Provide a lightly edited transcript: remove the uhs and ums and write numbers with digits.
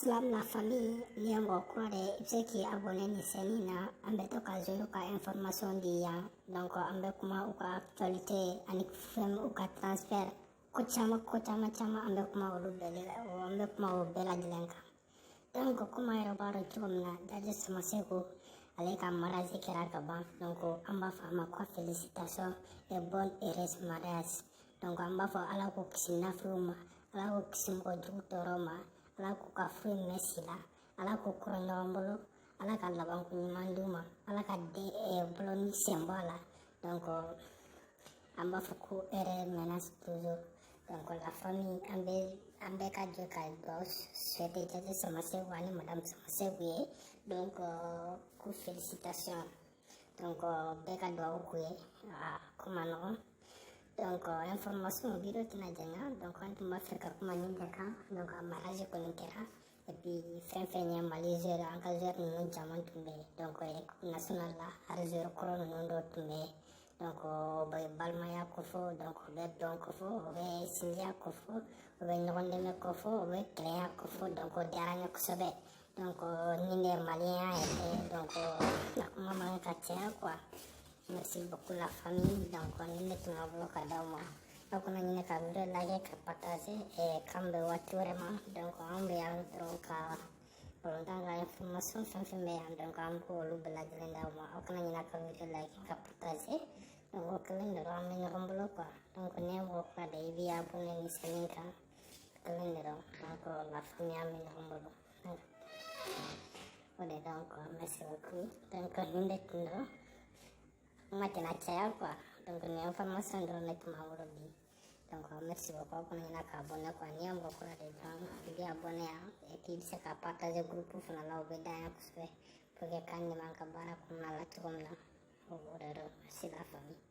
Salam la famille, ni ye mɔgɔ kura de ye, i bɛ se k'i abonné nin chaîne na. An bɛ to ka joueur ka information di yan. Donc an bɛ kuma u ka actualité ani fɛn, u ka transfert, ko caman, ko caman caman, an bɛ kuma olu bɛɛ de la, an bɛ kuma o bɛɛ lajɛlen kan. Donc komi an yɛrɛ b'a dɔn cogo min na, Dadju Samaseko, ale ka mariage kɛra ka ban. Donc an b'a fɔ a ma ko félicitation et bonne heureuse mariage. Donc an b'a fɔ Ala k'o kisi nafolow ma, Ala k'o kisi mɔgɔ jugu tɔɔrɔ ma, Ala k'u ka furu mɛn si la, Ala k'u kɔrɔ ɲɔgɔn bolo, Ala ka labanko ɲuman d'u ma, Ala ka den bolo ni sen bɔ a la. Donc an b'a fɔ ko heureux ménage toujours. Donc la famille, an bɛ ka jɛ ka dugawu souhaiter Dadju Samaseko ani madame Samaseko ye. Donc ko félicitation. Donc bɛɛ ka dugawu k'u ye, a ko ma nɔgɔn. Donc information vidéo tɛna janya. Donc an tun b'a fɛ ka kuma nin de kan. Donc a mariage kɔni kɛra, et puis fɛn fɛn ye Mali joueur, an ka joueur ninnu caman tun bɛ yen. Donc équipe nationale la, hali joueur kɔrɔ ninnu dɔw tun bɛ yen. Donc o bɛ balimaya kofɔ, donc o bɛ dɔn kofɔ, o bɛ sinjiya kofɔ, o bɛ ɲɔgɔn dɛmɛ kofɔ, o bɛ kelenya kofɔ. Donc o diyara n ye kosɛbɛ. Donc nin de ye maliyɛnya yɛrɛ ye. Donc a kuma man ka caya quoi. Merci beaucoup la famille. Donc nin de tun b'a bolo ka d'aw ma. Aw kana ɲinɛ ka vidéo lajɛ, ka partager. K'an bɛn waati wɛrɛ ma. Donc an bɛ yan dɔrɔn ka balontan ka information fɛn fɛn bɛ yan, donc an b'olu bɛɛ lajɛlen d'aw ma. Aw kana ɲinɛ ka vidéo like, ka partager. Donc o kelen dɔrɔn, an bɛ ɲɔgɔn bolo quoi. Donc n'i ye mɔgɔ kura de ye, i b'i abonné nin chaîne kan, kelen dɔrɔn. Donc la famille, an bɛ ɲɔgɔn bolo o de. Donc merci beaucoup. Donc nin de tun don, kuma tɛna caya quoi. Donc nin information dɔrɔn de tun b'an bolo bi. Donc merci beaucoup. Aw kana ɲinɛ ka abonné quoi. N'i ye mɔgɔ kura de dɔrɔn, i bɛ abonné yan, et puis i bɛ se ka partager groupe fana la, o bɛ d'an ye kosɛbɛ pour que k'an dɛmɛ an ka baara kɔnɔna la cogo min na. O de don. Merci la famille.